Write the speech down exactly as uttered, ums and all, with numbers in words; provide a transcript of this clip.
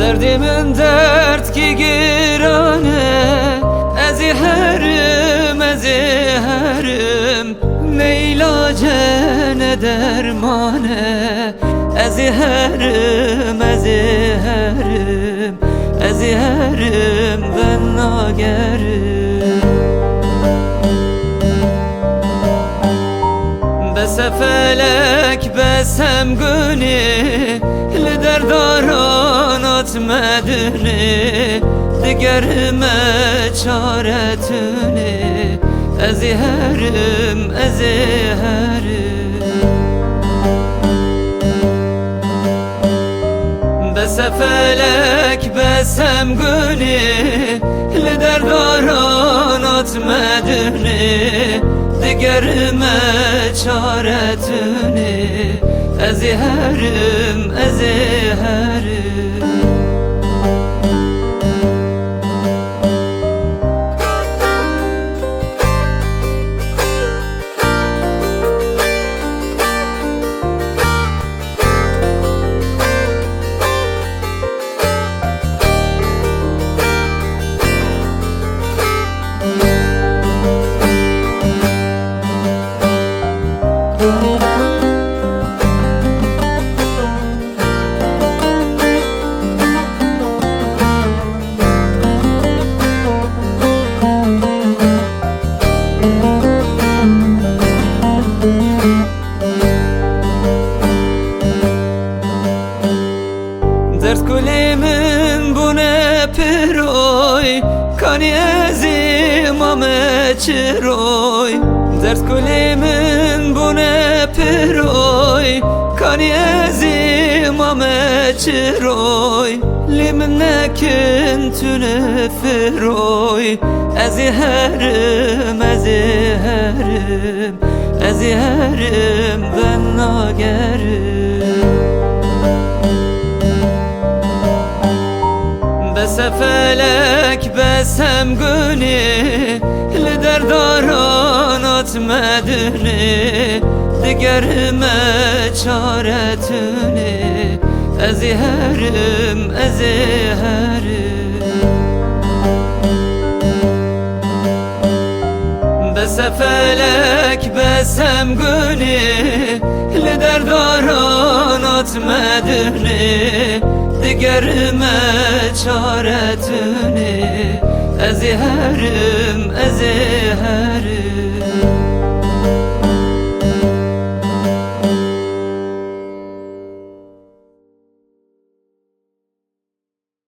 Derdê min derdkî giran e, ez ê herim, ez ê herim. Ne îlac e, ne derman e. Ez ê herim, ez ê herim, ez ê herim, venagerim. Bes e felek, bes em gunê, li derdaran hat me dinê, digerime çare tunê. Ez ê herim, ez ê herim. Bes e felek, bes em gunê, li derdaran hat me dinê, digerime çare tunê. Ez ê herim, ez ê herim. Derdkulê min bûne piroy, kanî ez ê mame çiroy. Derdkulê min bûne piroy, kanî ez ê mame çiroy. Lê min nekin tune firoy. Ez ê herim, ez ê herim, ez ê herim, venagerim. Bes e felek, bes em gunê, li derdaran hat me dinê, digerime çare tunê. Ez ê herim, ez ê herim. Bes e felek, bes em gunê, li derdaran hat me dinê, digerime çare tunê. Ez ê herim, ez ê herim.